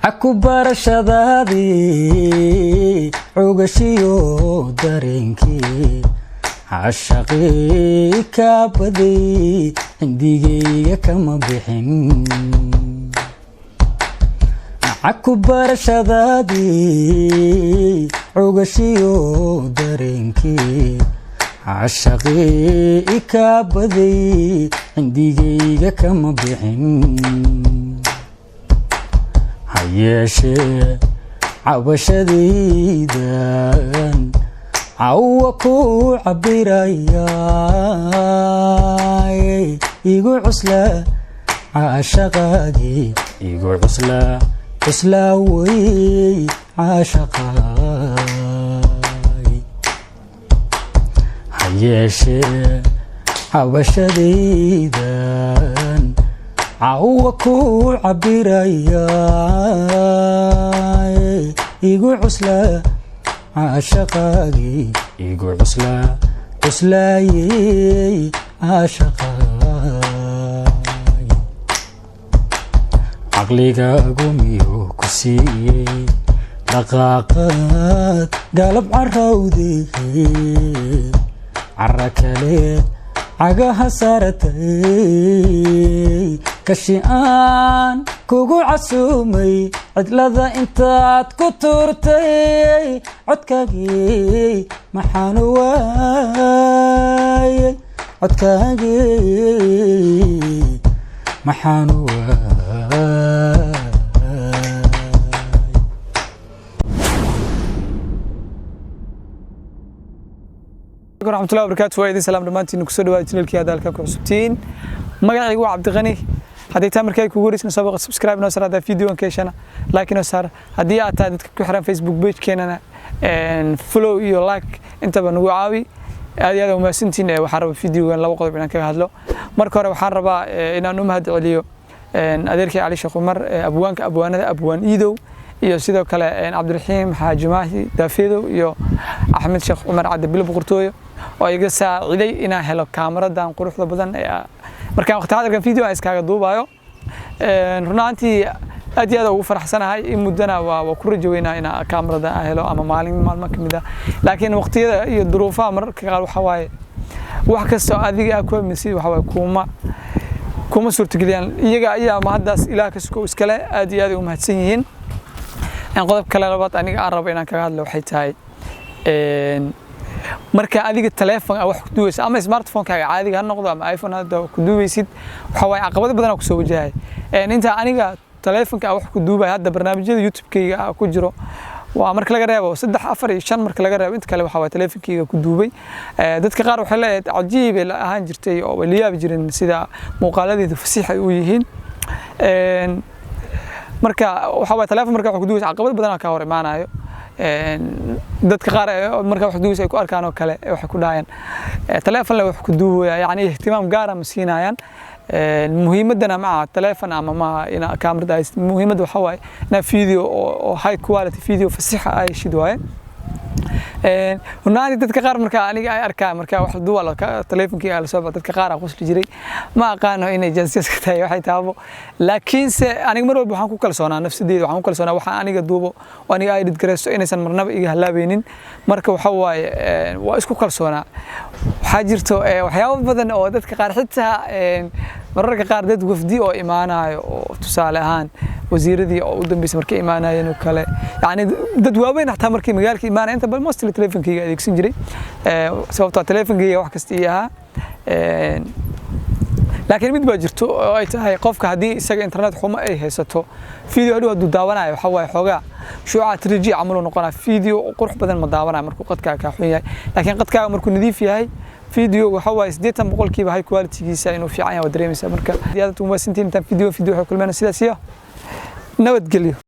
Caku barashadaadii, cugashiyo dareenkii cashaqii kaa baday, cindigayga kama bixin. Caku barashadaadii, cugashiyo dareenkii cashaqii kaa baday, cindigayga kama bixin. Hayeeshee cabashadaydan cawa ku cabiraya, igu cusla caashaqaagii, igu cusla, cuslaa wey caashaqaay. Hayeeshee cabashadaydan cawa ku cabiraya, igu cusla caashaqaagii, igu cusla, cuslaayey caashaqaay. Caqligaagu miyuu ku siiyey dhaqaaqaad galab carowday, cara kale cagaha saaratay, kashi aan kugu casuumay cidlada intaad ku tuurtay? Codkaagii maxaanu waayey? Codkaagii maxaanu waayey? Raxmatullahi wabarakatu. Waa idin salaam dhammaantiin. Kusoo dhawaada channelkii hadda halkan ku cusubtiin. Magacaygu waa Cabdiqani. Haddii taa markay kugu horeysna, soo boqo, subscribe noo saar. Haddaa videogan ka heshana, like noo saar. Haddii aad tahay dadka ku xiran Facebook page-keenana, follow iyo like intaba nagu caawi. Aad iyo aad umahadsantiin. Waxaan rabaa videogan laba qodob inaan kaga hadlo. Marka hore waxaan rabaa inaan u mahad celiyo adeerkay Cali Sheekh Cumar, abwaanka abwaanada, Abwaan Iidow, iyo sidoo kale Cabdiraxiim Xaaji Maahi Daafeedow iyo Axmed Sheekh Cumar Cadde Bilo Boqortooyo, oo iga saaciday inaan helo kaamaradan quruxda badan ee markaan waqti hadalkan video aan iskaaga duubayo. Run ahaantii aad iyo aad ugu faraxsanahay. In muddana waa ku rajo weynaa inaan kaamarada aan helo ama maalin maalmo ka mid ah, laakiin waqtiyada iyo duruufaha mararka qaar waxaa waaye wax kastoo adiga aa ku aaminsid waxa waaye kuma suurtageliyaan. Iyaga ayaa mahaddaas Ilaah ka suko iskale. Aad iyo aad ay u mahadsan yihiin. Qodob kale labaad aniga aan rabo inaan kaga hadlo waxay tahay, marka adiga telefoon wax ku duubaysa ama smartphone-kaaga caadiga ha noqdo ama iPhone hadda ku duubaysid, waxa waaye caqabado badan aa kusoo wajahay. Inta aniga telefoonka aan wax ku duubay, hadda barnaamijyada YouTube-kayga ku jiro waa marka laga reebo saddex, afar iyo shan, marka laga reebo inta kale waxa waaye teleefonkayga ku duubay. Dadka qaar waxay leeyahay cajiib ay la ahaan jirtay oo way la yaabi jireen sida muuqaaladeedu fasiix ay u yihiin. Marka waxa waaye telefoon marka wax ku duubaysa, caqabad badan aa ka hor imaanayo. Dadka qaar marka wax duubaysa ay ku arkaan oo kale, waxay ku dhahayaan telefoon le wax ku duubaya, yacni ihtimaam gaara ma siinayaan. Muhiimadana ma aha telefoon ama maaha ina kaamirada haysid. Muhiimadda waxaa waaye inaa video oo high quality, video fasiixa ay heshid waaye. Runaantii dadka qaar marka aniga ay arkaan marka wax duwa telefonkii la soo dadka qaar aan qosli jiray. Ma aqaano inay jansiyas ka tahay waxay taabo, laakiinse aniga mar walba waxaan ku kalsoonaa nafsadeyda. Waxaan ku kalsoonaa waxaan aniga duubo oo aniga edit garaysto inaysan marnaba iga halaabaynin. Marka waxa waaye waa isku kalsoonaa. Waxaa jirto waxyaabo badan oo dadka qaar xitaa mararka qaar dad wafdi oo imaanayo, oo tusaale ahaan wasiiradii oo u dambeysay markay imaanayeen oo kale, yacni dad waaweyn xataa markay magaalka imaanaya, inta badan mostly telefonkayga adeegsan jiray, sababtoo telefonkayga wax kasta ii ahaa. Laakiin mid baa jirto oo ay tahay, qofka haddii isaga internet xumo ay haysato, video hadhow hadduu daawanayo waxa waaye xoogaa shuuca 3G camal uu noqonaa, video qurux badan ma daawanayo markuu qadkaaga kaa xun yahay. Laakiin qadkaaga markuu nadiif yahay, video waxa waaye 80% high quality-giisa inuu fiican yahay waa dareemaysaa. Marka aad umahadsantihiin. Intaan video waxay kulmeen, sidaas iyo nabadgelyo.